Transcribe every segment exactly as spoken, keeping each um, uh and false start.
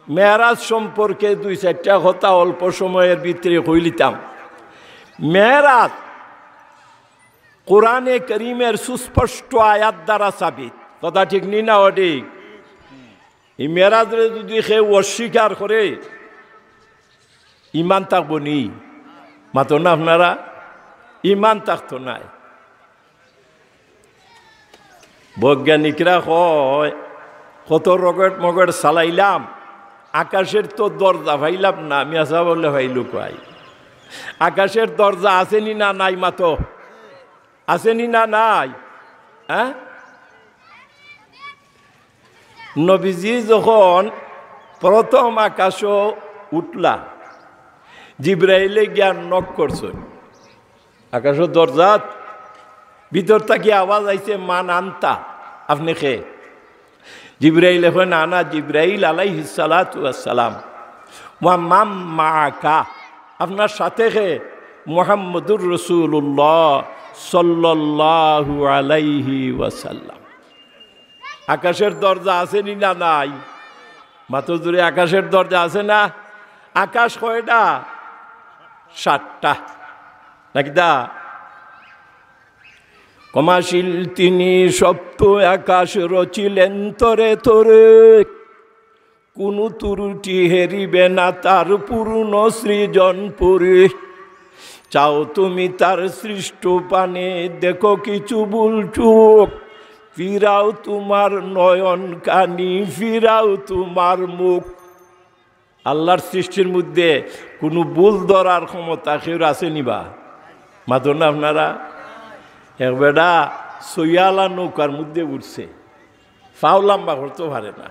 মেরাজ সম্পর্কে দুই চাইরটা কথা অল্প সময়র ভিতরে কইলিতাম। মেরাজ কোরআনে করিমের সুস্পষ্ট আয়াত দ্বারা সাবিত। কথা ঠিক নি না অঠিক? ই মেরাজরে যুদি কেউ অস্বীকার করে, ইমান থাকবো নি? মাতো না আপনারা? ইমান থাকতো নায়। বৈজ্ঞানিকরা কয়, কত রকেট মকেট চালাইলাম, আকাশের তো দরজা পাইলাম না। মিয়া সাব অকলে পাইলো কই? আকাশের দরজা আছে নি না নাই মাতো? আছে নি না নাই? হ্যাঁ? নবীজি যখন প্রথম আকাশো উঠলা, জিব্রাইলে গিয়া knock করছইন। আকাশর দরজাত ভিতর থাকি আওয়াজ আইছে, "মান আনতা?" আপনে কে? জিব্রাইলে কইন, "আনা জিব্রাইল আলাইহিস সালাতু ওয়াস সালাম।" "ওয়া মান মাআকা?" আপনার সাথে কে? "মুহাম্মদুর রাসূলুল্লাহ সাল্লাল্লাহু আলাইহি ওয়াসাল্লাম।" আকাশের দরজা আছে নি না নাই? মাতো জুরে, আকাশের দরজা আছে না? আকাশ কয়টা? সাতটা। নাকি দা? ক্ষমাশীল তিনি সপ্ত আকাশ রচিলেন তরে তরে, কোনো ত্রুটি হেরিবে না তার পূর্ণ সৃজন পরে। চাও তুমি তার সৃষ্ট পানে, দেখো কিছু ভুল চুক, ফিরাও তোমার নয়ন কানি, ফিরাও তোমার মুখ। আল্লাহর সৃষ্টির মধ্যে কোনো ভুল ধরার ক্ষমতা কেউর আছে নি বা? মাতইন না আপনারা? এক বেটা সইয়ালা নৌকার মধ্যে উঠছে, ফাও লাম্বা করতো পারে না।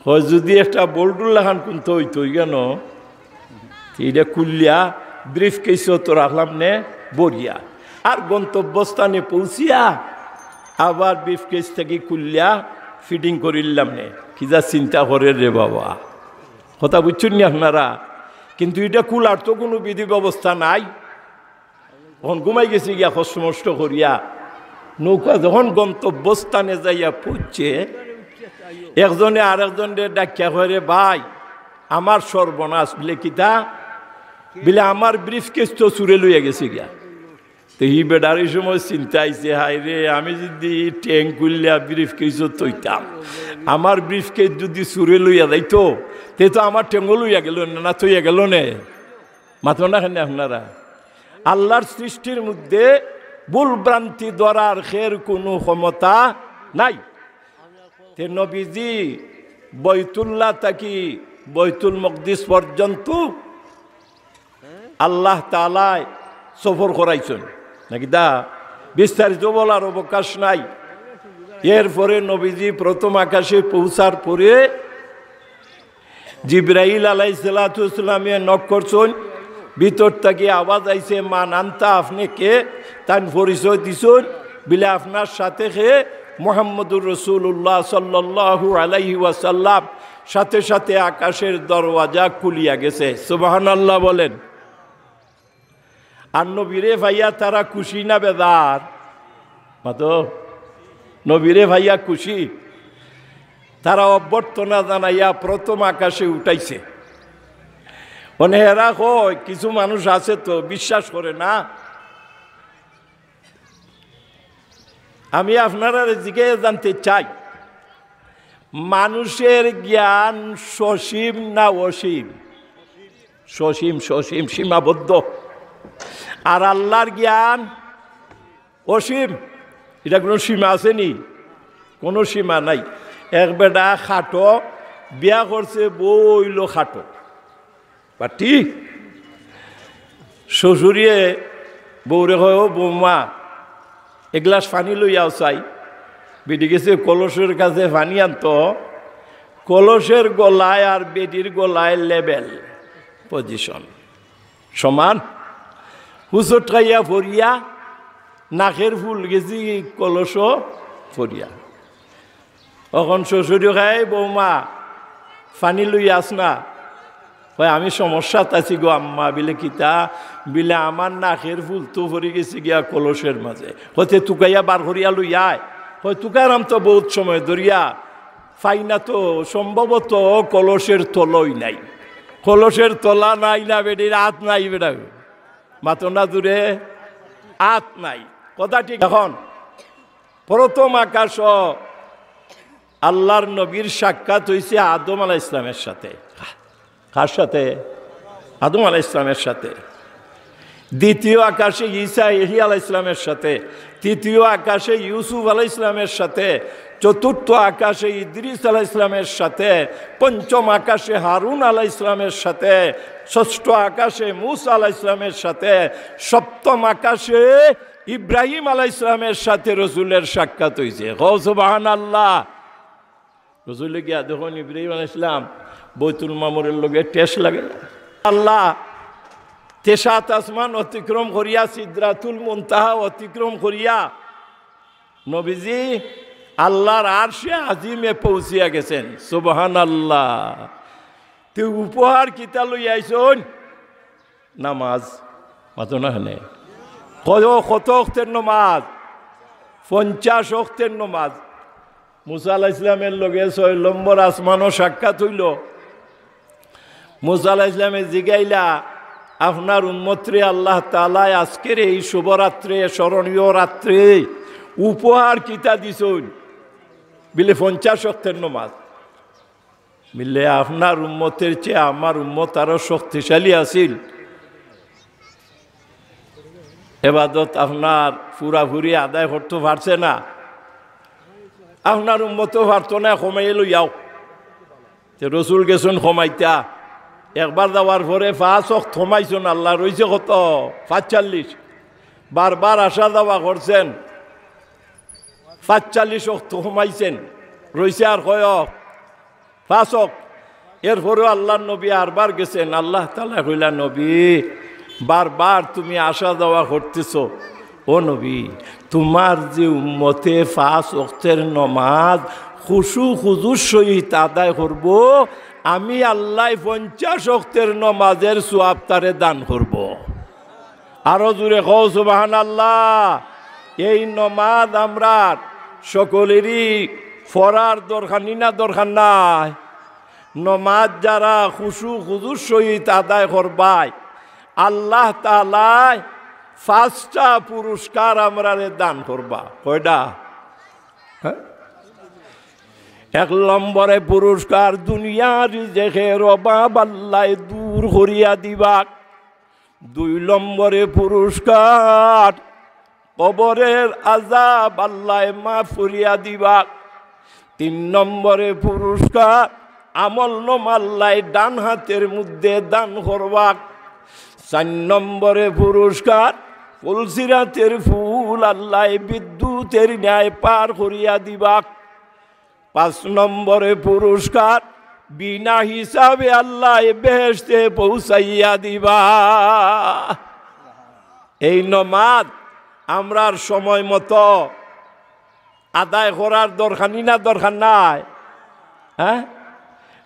কয়, "যুদি একটা বল্টুর লাখান কুন্তা অইতো, অই কেন? ইটা খুলিয়া ব্রিফ কেসো তো রাখলাম নে বরিয়া, আর গন্তব্যস্থানে পৌঁছিয়া আবার ব্রিফ কেস থাকি খুলিয়া ফিটিং করিলাম নে।" কিতা চিন্তা করের রে বাবা, কথা বুঝছইন নি আপনারা? কিন্তু ইটা খুলার তো কোনো বিধি ব্যবস্থা নাই। অখন ঘুমাই গেছে গিয়া কষ্ট মষ্ট করিয়া। নৌকা যখন গন্তব্যস্থানে যাইয়া পৌঁছছে, একজনে আরেকজনরে ডাকিয়া কয়, "রে ভাই, আমার সর্বনাশ।" বিলে, "কিতা?" বিলে, "আমার ব্রিফ কেস তো চুরে লইয়া গেছে গিয়া।" তো হি বেটার ই সময় চিন্তা আইছে, "হায় রে, আমি যুদি ট্যাঙ্ক খুলিয়া ব্রিফ কেসো থইতাম, আমার ব্রিফ কেস যুদি চুরে লইয়া যাইতো, তে তো আমার ট্যাঙ্কও লইয়া গেলো নে, না থইয়া গেলো নে।" মাতইন না কেনে আপনারা? আল্লাহর সৃষ্টির মধ্যে ভুল ভ্রান্তি ধরার কেউর কোনো ক্ষমতা নাই। তে নবীজি বৈতুল্লাহ থাকি বৈতুল মকদিস পর্যন্ত আল্লাহ তাআলায় সফর করাইছইন, নাকি দা? বিস্তারিত বলার অবকাশ নাই। এরপরে নবীজি প্রথম আকাশে পৌঁছার পরে জিব্রাইল আলাইহিস সালাতু ওয়াস সালামে knock করছইন, ভিতর থাকি আওয়াজ আইছে, "মান আনতা?" আপনে কে? তাইন পরিচয় দিছইন, বিলে, "আপনার সাথে কে?" "মুহাম্মদুর রাসূলুল্লাহ সাল্লাল্লাহু আলাইহি ওয়াসাল্লাম।" সাথে সাথে আকাশের দরওয়াজা খুলিয়া গেছে। সুবহানাল্লাহ বলেন। আর নবীরে পাইয়া তারা খুশি না বেজার? মাতো, নবীরে পাইয়া খুশি। তারা অভ্যর্থনা জানাইয়া প্রথম আকাশে উঠাইছে। মানে এরা কয়, কিছু মানুষ আছে তো বিশ্বাস করে না। আমি আপনারারে জিগাইয়া জানতে চাই, মানুষের জ্ঞান সসীম না অসীম? সসীম, সসীম, সীমাবদ্ধ। আর আল্লাহর জ্ঞান অসীম। ইটা কোনো সীমা আছে নি? কোনো সীমা নাই। এক বেটা খাটো, বিয়া করছে, বউ অইলো খাটো। পাটি? শ্বশুরিয়ে বউরে কয়, "ও বৌমা, এক গ্লাস পানি লইয়া আও চাই।" বেটি গেছে কলসের কাছে পানি আনতো, কলসের গলায় আর বেটির গলায় level position, সমান। হুচট খাইয়া পড়িয়া, নাকের ফুল গেছে কলসো পড়িয়া। অখন শ্বশুরে কয়, "এই বৌমা, পানি লইয়া আস না।" কয়, "আমি সমস্যাত আছি গো আম্মা।" বিলে, "কিতা?" বিলে, "আমার নাকের ফুল তো পড়ি গেছে গিয়া কলসের মাঝে।" কয়, "তে তুকাইয়া বার করিয়া লইয়া আয়।" কয়, "তুকাইরাম তো বউত সময় ধরিয়া, পাই না তো, সম্ভবত কলসের তলই নাই। কলসের তলা নাই না বেটির আত নাই বেটা। মাতো না জুরে, আত নাই। কথা ঠিক। এখন প্রথম আকাশ আল্লাহর নবীর সাক্ষাৎ হইছে আদম আলাইহিস সালামের সাথে। কার সাথে? আদম আলাইহিস সালামের সাথে। দ্বিতীয় আকাশে ঈসা, ইহি আলাইহিস সালামের সাথে। তৃতীয় আকাশে ইউসুফ আলাইহিস সালামের সাথে। চতুর্থ আকাশে ইদ্রিস আলাইহিস সালামের সাথে। পঞ্চম আকাশে হারুন আলাইহিস সালামের সাথে। ষষ্ঠ আকাশে মুসা আলাইহিস সালামের সাথে। সপ্তম আকাশে ইব্রাহিম আলাইহিস সালামের সাথে রসুলের সাক্ষাৎ হইছে। কও সুবহানাল্লাহ। রসুলে গিয়া দেখইন ইব্রাহিম আলাইহিস সালাম বৈতুল মামুরের লগে ঠেস লাগে। আল্লাহ তে সাত আসমান অতিক্রম করিয়া সিদরাতুল মুনতাহা অতিক্রম করিয়া নবীজি আল্লাহর আরশে আজিমে পৌঁছিয়া গেছেন। সুবহানাল্লাহ। তে উপহার কিতা লই আইছইন? নামাজ। মাতো না কেনে? কয়, কত অক্তের নামাজ? পঞ্চাশ অক্তের নামাজ। মুসা আলাইহিস সালামের লগে ছয় নম্বর আসমানো সাক্ষাৎ হইল। মুসা আলাইহিস সালামে জিগাইলা, "আপনার উম্মতরে আল্লাহ তাআলায় আজকের এই শুভরাত্রে, স্মরণীয় রাত্রে উপহার কিতা দিছইন?" বিলে, "পঞ্চাশ অক্তের নামাজ।" মিললে আপনার উম্মতের চেয়ে আমার উম্মত আরো শক্তিশালী আছিল। এবাদত আপনার পুরাপুরি আদায় করতে পারছে না, আপনার উম্মতও পারতো না, কমাইয়া লইয়াও। তে রসুল গেছইন কমাইতা, একবার যাওয়ার পরে পাঁচ অক্ত কমাইছইন, আল্লাহ রইছে কত? পাঁচচল্লিশ। বারবার আসা যাওয়া করছেন, পাঁচচল্লিশ অক্ত কমাইছেন, রইছে আর কয় অক্ত? পাঁচ অক্ত। এরপরেও আল্লাহর নবী আরবার গেছেন। আল্লাহ তাআলায় কইলা, "নবী, বারবার তুমি আসা যাওয়া করতেছো, ও নবী, তোমার যে উম্মতে পাঁচ অক্তের নমাজ খুশু খুজুর সহিত আদায় করবো, আমি আল্লায় পঞ্চাশ অক্তের নমাজের সওয়াব তারে দান করবো।" আরো জোরে কও সুবহানাল্লাহ। এই নমাজ আমরার সকলেরই পড়ার দরকার নি না দরকার নাই? নমাজ যারা খুশু খুজুর সহিত আদায় করবায়, আল্লাহ তাআলায় পাঁচটা পুরস্কার আমরারে দান করবা। কয়টা? হ্যাঁ? এক নম্বরে পুরস্কার, দুনিয়ার রিজেকের অভাব আল্লায় দূর করিয়া দিবা। দুই নম্বরে পুরস্কার, কবরের আযাব আল্লায় মাফ করিয়া দিবা। তিন নম্বরে পুরস্কার, আমলনামা আল্লায় ডান হাতের মধ্যে দান করবা। চার নম্বরে পুরস্কার, পুলসিরাতের পুল আল্লায় বিদ্যুতের ন্যায় পার করিয়া দিবা। পাঁচ নম্বরে পুরস্কার, বিনা হিসাবে আল্লায় বেহেশতে পৌঁছাইয়া দিবা। এই নমাজ আমরার সময় মতো আদায় করার দরকার নি না দরকার নাই? হ্যাঁ,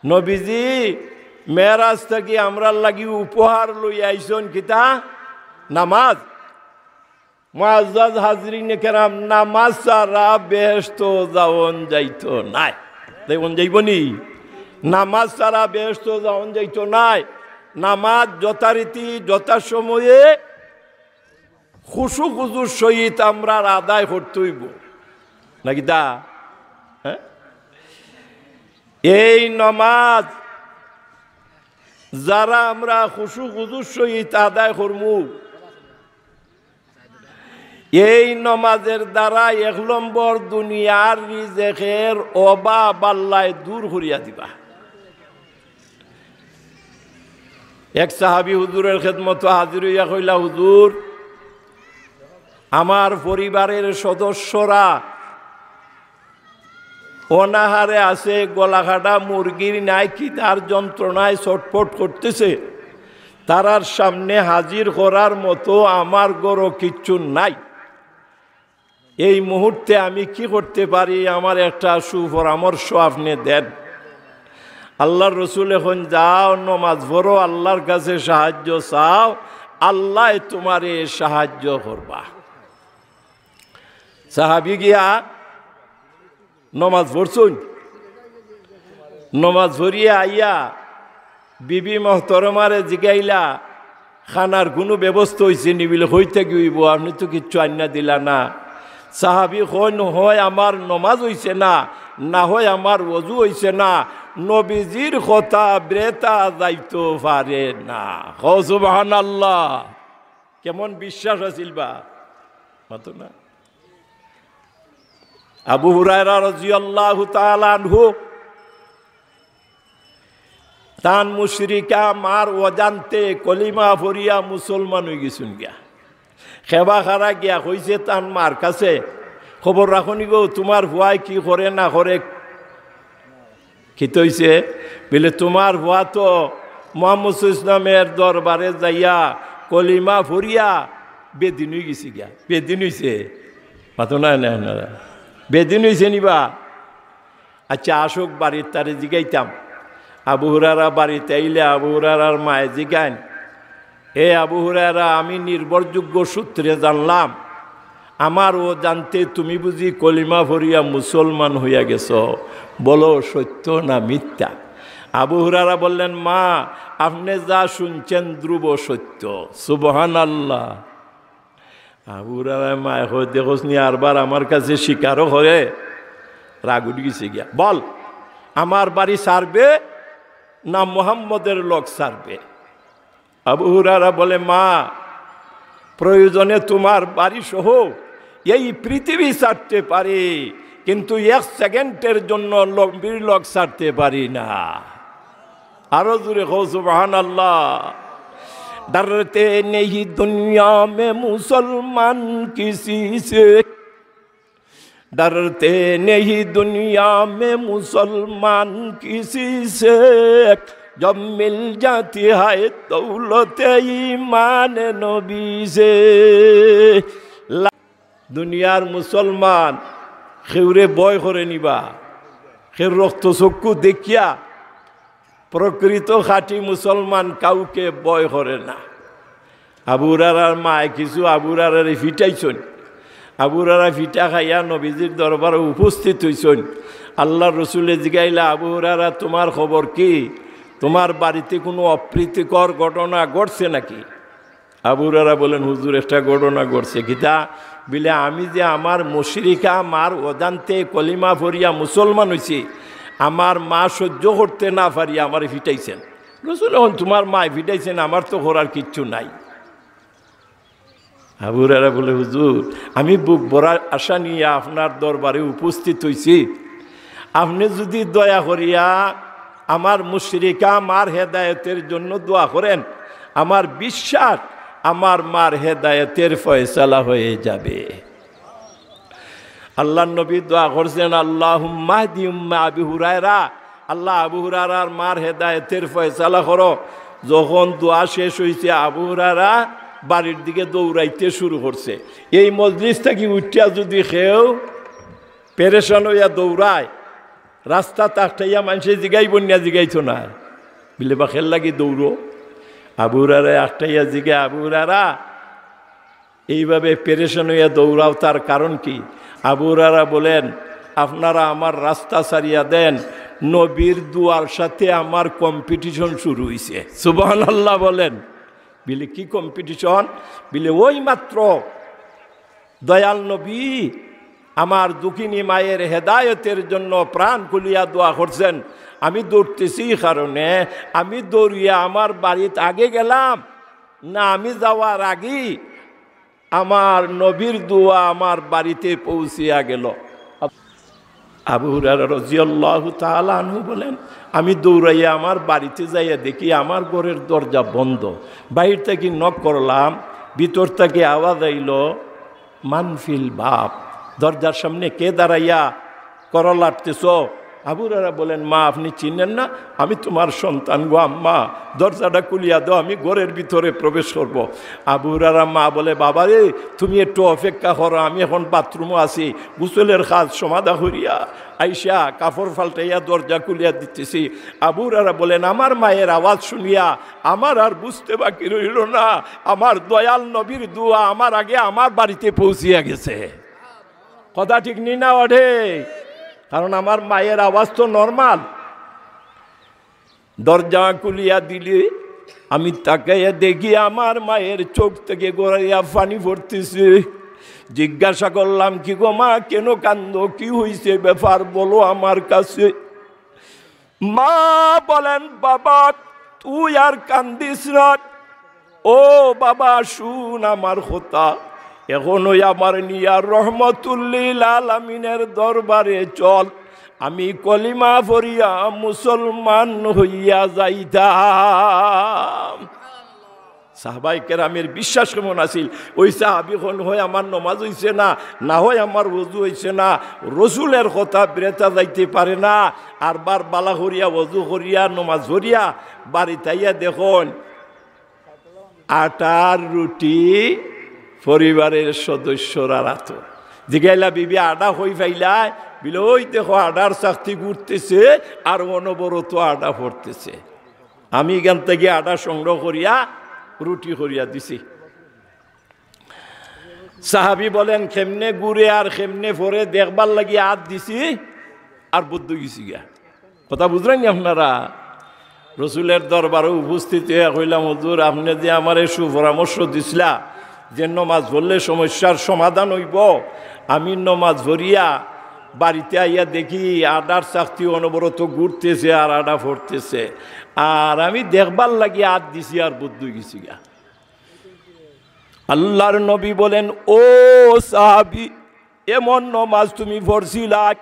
নবীজি মেরাজ থাকি আমরার লাগি উপহার লই আইছইন কিতা? নামাজ। মুআজ্জাজ হাজিরিনে কেরাম, নামাজ ছাড়া বেহেশতো যাওন যাইতো নায়। যাওন যাইবো নি? নামাজ ছাড়া বেহেশতো যাওন যাইতো নায়। নামাজ যথারীতি যথাসময়ে খুশু খুজুর সহিত আমরার আদায় করতে অইবো। নাকি দা? হ্যাঁ? এই নমাজ যারা আমরা খুশু খুজুর সহিত আদায় করমু, এই নমাজের দ্বারা এক নম্বর দুনিয়ার রিজেকের অভাব আল্লায় দূর করিয়া দিবা। এক সাহাবী হুজুরের খেদমতো হাজির অইয়া কইলা, "হুজুর, আমার পরিবারের সদস্যরা অনাহারে আছে, গলাকাটা মুরগির ন্যায় খিদার যন্ত্রণায় ছটফট করতেছে, তারার সামনে হাজির করার মতো আমার ঘরো কিচ্ছু নাই। এই মুহূর্তে আমি কি করতে পারি? আমার একটা সুপরামর্শ আপনি দেন।" আল্লাহর রসুলে কইন, "যাও, নমাজ পড়ো, আল্লাহর কাছে সাহায্য চাও, আল্লায় তোমারে সাহায্য করবা।" সাহাবী গিয়া নমাজ পড়ছইন। নমাজ পড়িয়া আইয়া বিবি মহতরমারে জিগাইলা, "খানার কুনু ব্যবস্থা অইছে নি?" বলে, "কই থাকি অইবো? আপনে তো কিচ্ছু আইন্না দিলা না।" সাহাবি কইন, "হয় আমার নমাজ অইছে না, না হয় আমার অজু অইছে না, নবীজির কথা বৃথা যাইতো পারে না।" কও সুবহানাল্লাহ। কেমন বিশ্বাস আছিল বা, মাতো না? আবু হুরায়রা রাদিয়াল্লাহু তাআলা আনহু, তান মুশরিকা মার অজান্তে কলিমা পড়িয়া মুসলমান অইগেছইন গিয়া। খেবা খারা গিয়া কইছে তান মার কাছে, "খবর রাখো নি গো, তুমার পুয়ায় কি করে না করে?" কিতা অইছে? বলে, "তুমার পুয়া তো মুহাম্মদ ইসলামের দরবারে যাইয়া কলিমা পড়িয়া বেদিন অইগেছে গিয়া।" বেদিন অইছে? মাতো না, না, না। বেদিন অইছে নি বা? আচ্ছা, আসুক বাড়িত, তারে জিগাইতাম। আবু হুরায়রা বাড়িত আইলে আবু হুরায়রার মায়ে জিগাইন, "এ আবু হুরায়রা, আমি নির্ভরযোগ্য সূত্রে জানলাম, আমার অজান্তে তুমি বুঝি কলিমা পড়িয়া মুসলমান অইয়া গেছো, বলো সত্য না মিথ্যা?" আবু হুরায়রা বললেন, "মা, আপনে যা শুনছেন ধ্রুব সত্য।" সুবহানাল্লাহ। আবু হুরায়রার মায়ে কয়, "দেখোস নি, আরবার আমার কাছে স্বীকারও করে।" রাগ উঠি গেছে গিয়া। "বল, আমার বাড়ি ছাড়বে না মুহাম্মদের লগ ছাড়বে?" আবু হুরায়রা বলে, "মা, প্রয়োজনে তুমার বাড়ি সহ এই পৃথিবী ছাড়তে পারি, কিন্তু এক সেকেন্ডের জন্য নবীর লগ ছাড়তে পারি না।" আরো জোরে কও সুবহানাল্লাহ। "डरते नहीं दुनिया में मुसलमान किसी से, डरते नहीं दुनिया में मुसलमान किसी से, जब मिल जाती है दौलत ईमान नबी से।" দুনিয়ার মুসলমান কেউরে ভয় করে নি বা, কেউর রক্ত চক্ষু দেখিয়া প্রকৃত খাঁটি মুসলমান কাউকে ভয় করে না। আবু হুরায়রার মায়ে কিছু আবু হুরায়রারে ফিটাইছইন। আবু হুরায়রা ফিটা খাইয়া নবীজির দরবারে উপস্থিত অইছইন। আল্লার রসুলে জিগাইলা, "আবু হুরায়রা, তুমার খবর কি? তুমার বাড়িতে কুনু অপ্রীতিকর ঘটনা ঘটছে নাকি?" আবু হুরায়রা বলেন, "হুজুর, একটা ঘটনা ঘটছে।" "কিতা?" বিলে, "আমি যে আমার মুশরিকা মার অজান্তে কলিমা পড়িয়া মুসলমান অইছি, আমার মা সহ্য করতে না পারিয়া আমারে ফিটাইছেন।" রসুল, "অখন তুমার মায় ফিটাইছেন, আমার তো করার কিচ্ছু নাই।" আবু হুরায়রা বলে, "হুজুর, আমি বুক ভরা আশা নিয়া আপনার দরবারে উপস্থিত অইছি, আপনে যুদি দয়া করিয়া আমার মুশরিকা মার হেদায়েতের জন্য দোয়া করেন, আমার বিশ্বাস আমার মার হেদায়েতের ফয়সালা হয়ে যাবে।" আল্লার নবী দোয়া করছেন, "আল্লাহুম্মাহদি উম্মা আবি হুরায়রা।" আল্লাহ, আবু হুরায়রার মার হেদায়েতের ফয়সালা করো। যখন দোয়া শেষ অইছে, আবু হুরায়রা বাড়ির দিকে দৌড়াইতে শুরু করছে। এই মজলিস থাকি উঠিয়া যুদি কেউ পেরেশান অইয়া দৌড়ায়, রাস্তাত আটকাইয়া মানষে জিগাইবো না, জিগাইতো না, বিলে, "বা কের লাগি দৌড়ো?" আবু হুরায়রায় আটকাইয়া জিগায়, "আবু হুরায়রা, এইভাবে পেরেশান অইয়া দৌড়াও, তার কারণ কি?" আবু হুরায়রা বলেন, "আপনারা আমার রাস্তা ছাড়িয়া দেন, নবীর দোয়ার সাথে আমার কম্পিটিশন শুরু অইছে।" সুবহানাল্লাহ বলেন। বিলে, "কি কম্পিটিশন?" বিলে, "ওই মাত্র দয়াল নবী আমার দুঃখিনী মায়ের হেদায়েতের জন্য প্রাণ খুলিয়া দোয়া করছেন, আমি দৌড়তেছি, এই কারণে আমি দৌড়িয়া আমার বাড়িত আগে গেলাম, না আমি যাওয়ার আগেই আমার নবীর দোয়া আমার বাড়িতে পৌঁছিয়া গেল।" আবু হুরায়রা রাদিয়াল্লাহু তাআলা আনহু বলেন, "আমি দৌড়াইয়া আমার বাড়িতে যাইয়া দেখি আমার ঘরের দরজা বন্ধ, বাইর থাকি নক করলাম, ভিতর থাকি আওয়াজ আইলো, 'মান ফিল বাব?' দরজার সামনে কে দাঁড়াইয়া কড়া লাড়তেছ?" আবু হুরায়রা বলেন, "মা, আপনি চিনেন না? আমি তোমার সন্তান গো আম্মা, দরজাটা খুলিয়া দাও, আমি ঘরের ভিতরে প্রবেশ করব।" আবু হুরায়রা মা বলে, "বাবা রে, তুমি একটু অপেক্ষা করো, আমি এখন বাথরুমো আছি, গোসলের কাজ সমাধা করিয়া আইসা কাপড় পাল্টাইয়া দরজা খুলিয়া দিতেছি।" আবু হুরায়রা বলেন, "আমার মায়ের আওয়াজ শুনিয়া আমার আর বুঝতে বাকি রইল না, আমার দয়াল নবীর দোয়া আমার আগে আমার বাড়িতে পৌঁছিয়া গেছে।" কথা ঠিক নি না ওঠে? কারণ আমার মায়ের আওয়াজ তো নরমাল, দরজা খুলিয়া দিলে আমি তাকাইয়া দেখি আমার মায়ের চোখ থেকে গড়াইয়া পানি পড়তেছে। জিজ্ঞাসা করলাম, "কি গো মা, কেন কান্দো? কি হইছে? ব্যাপার বলো আমার কাছে।" মা বলেন, "বাবা, তুই আর কান্দিস না। ও বাবা, শুন আমার কথা। এখন ওই আমার নিয়া রহমতুল্লিল আলামিনের দরবারে চল। আমি কলিমা পড়িয়া মুসলমান হইয়া যাইতাম।" সাহাবায়ে কেরামের বিশ্বাস কেমন আছিল? ওই সাহাবি কইন, "হয় আমার নমাজ হইছে না, না হয় আমার ওযু হইছে না।" রসুলের কথা বেরেতা যাইতে পারে না। আর বার বালা করিয়া, ওযু করিয়া, নমাজ পড়িয়া বাড়িত আইয়া দেখইন আটার রুটি পরিবারের সদস্যরার আতো। জিগাইলা, "বিবি, আটা কই পাইলায়?" বলে, "ওই দেখো, আটার চাকতি ঘুরতেছে আর অনবরত আটা পড়তেছে। আমি এখান থেকে আটা সংগ্রহ করিয়া রুটি করিয়া দিছি।" সাহাবি বলেন, "কেমনে ঘুরে আর কেমনে পড়ে দেখবার লাগি আত দিছি, আর বদ্ধ গেছি গিয়া।" কথা বুঝলেন নি আপনারা? রসুলের দরবারে উপস্থিত হইয়া কইলাম, "হুজুর, আপনে যে আমারে সুপরামর্শ দিছলা যে নমাজ পড়লে সমস্যার সমাধান হইব, আমি নমাজ পড়িয়া বাড়িতে আইয়া দেখি আটার চাকতি অনবরত ঘুরতেছে আর আটা পড়তেছে, আর আমি দেখবার লাগি আত দিছি আর বদ্ধ গেছি গিয়া।" আল্লাহর নবী বলেন, "ও সাহাবি, এমন নমাজ তুমি পড়ছিলায়,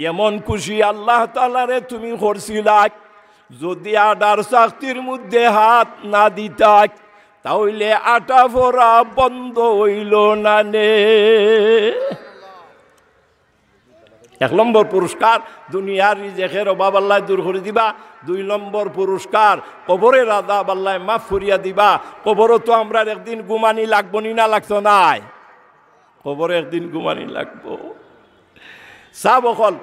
এমন খুশি আল্লাহ তাআলারে তুমি করছিলায়, যদি আটার চাকতির মধ্যে হাত না দিতায়, তাহলে আটা পড়া বন্ধ হইল না নে।" এক নম্বর পুরস্কার, দুনিয়ার রিজেকের অভাব আল্লায় দূর করি দিবা। দুই নম্বর পুরস্কার, কবরের আযাব আল্লায় মাফ করিয়া দিবা। কবরো তো আমরার একদিন ঘুমানি লাগবো নি, না লাগতো নায়? কবরো একদিন ঘুমানি লাগবো। সাব অকল,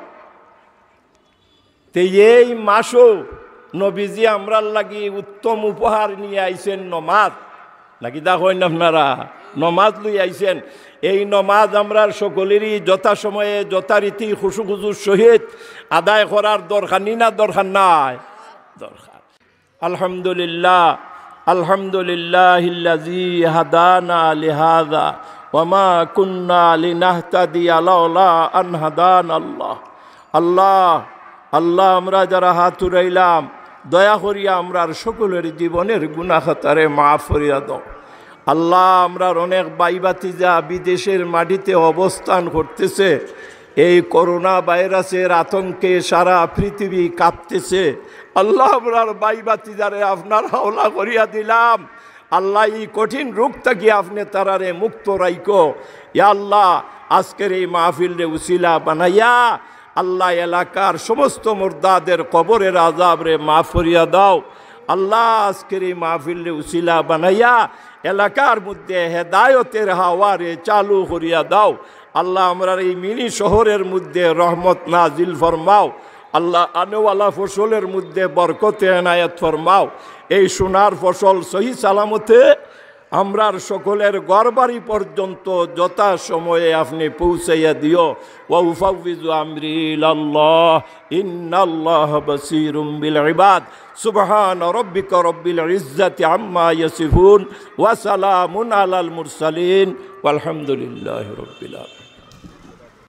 তে এই মাসো নবীজি আমরার লাগি উত্তম উপহার নিয়া আইছেন নমাজ। নাকি তা কইন আপনারা? নমাজ লই আইছেন। এই নমাজ আমরার সকলেরই যথাসময়ে যথারীতি খুশু খুজুর সহিত আদায় করার দরকার নি, না দরকার নাই? দরকার। আলহামদুলিল্লাহ, আলহামদুলিল্লাহিল্লাযী হাদানা লিহাযা ওয়া মা কুন্না লিনাহতাদিয়া লাওলা আন হাদানাল্লাহ। আল্লাহ, আল্লাহ, আমরা যারা হাত উঠাইলাম, দয়া করিয়া আমরার সকলের জীবনের গুনাহ খাতারে মাফ করিয়া দাও। আল্লাহ, আমরার অনেক ভাই ভাতিজা বিদেশের মাটিতে অবস্থান করতেছে, এই করোনা ভাইরাসের আতঙ্কে সারা পৃথিবী কাঁপতেছে। আল্লাহ, আমরার ভাই ভাতিজারে আপনার হাওলা করিয়া দিলাম। আল্লাহ, এই কঠিন রোগ থাকি আপনে তারারে মুক্ত রাইখো। ইয়া আল্লাহ, আজকের এই মাহফিলরে উসিলা বানাইয়া আল্লাহ, এলাকার সমস্ত মুর্দাদের কবরের আযাবরে মাফ করিয়া দাও। আল্লাহ, আজকের এই মাহফিলরে উসিলা বানাইয়া এলাকার মধ্যে হেদায়তের হাওয়ারে চালু করিয়া দাও। আল্লাহ, আমরার এই মিনি শহরের মধ্যে রহমত নাজিল ফরমাও। আল্লাহ, আনেওয়ালা ফসলের মধ্যে বরকতে এনায়েত ফরমাও। এই সোনার ফসল সহি সালামতে আমরার সকলের ঘরবাড়ি পর্যন্ত যথাসময়ে আপনে পৌঁছাইয়া দিও। ওয়া উফাউযু আমরি ইলাল্লাহ, ইন্নাল্লাহা বাসীরুম বিল ইবাদ। সুবহানা রাব্বিকা রাব্বিল ইজ্জাতি আম্মা ইয়াসিফুন, ওয়া সালামুন আলাল মুরসালিন, ওয়ালহামদুলিল্লাহি রাব্বিল আলামিন।